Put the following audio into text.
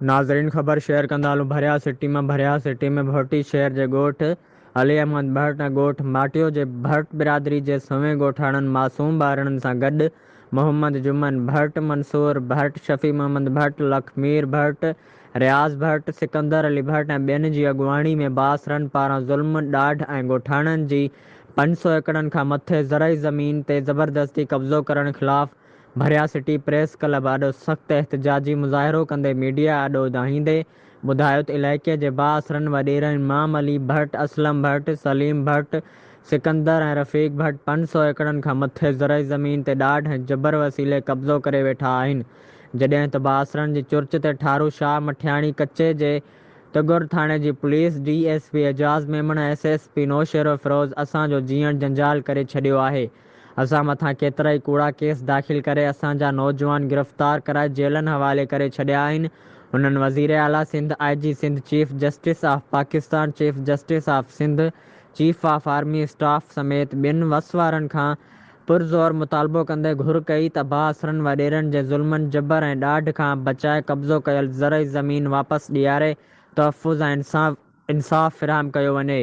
ناظرين خبر شيئر ڪندا هلون ڀريا سٽي مان ڀريا سٽي ۾ ڀرٽي شهر جي ڳوٺ علي احمد ڀرٽ ۽ ڳوٺ ماٽيو جي ڀرٽ برادري جي سوين ڳوٺاڻن معصوم ٻارڙن سان گڏ محمد جمن ڀرٽ، منصور ڀرٽ، شفيع محمد ڀرٽ، لکمير ڀرٽ، رياض ڀرٽ، سڪندر علي ڀرٽ ۽ ٻين جي اڳواڻي ۾ بااثرن پاران ظلم، ڏاڍ ۽ ڳوٺاڻن جي 500 ايڪڙن کان مٿي زرعي زمين تي زبردستي قبضو ڪرڻ خلاف ڀريا سٽي پريس ڪلب آڏو سخت احتجاجي مظاهرو ڪندي ميڊيا آڏو دانهيندي ٻڌايو ته علائقي جي بااثرن وڏيرن امام علي ڀٽ، اسلم ڀٽ، سليم ڀٽ، سڪندر ۽ رفيق ڀٽ 500 ايڪڙن کان مٿي زرعي زمين تي ڏاڍ ۽ جبر وسيلي قبضو ڪري ويٺا آهن جڏهن ته بااثرن جي چرچ تي ٺارو شاهه مٺياڻي ڪچي جي تڳر ٿاڻي جي police D S P Ejaz Memon ۽ S S P Naushahro Feroze اسان جو جيئڻ جنجال ڪري ڇڏيو آهي. اسان مٿان ڪيترائي ڪوڙا ڪيس داخل ڪري اسان جا نوجوان گرفتار ڪرائي جيلن حوالي ڪري ڇڏيا آهن، هنن وزير اعليٰ Sindh, I G Sindh, chief justice of Pakistan, chief justice of Sindh, chief of army staff سميت ٻين وس وارن کان پرزور مطالبو ڪندي گهر ڪئي ته بااثرن وڏيرن جي ظلمن، جبر ۽ ڏاڍ کان بچائي قبضو ڪيل زرعي زمين واپس ڏياري تحفظ ۽ انصاف فراهم ڪيو وڃي.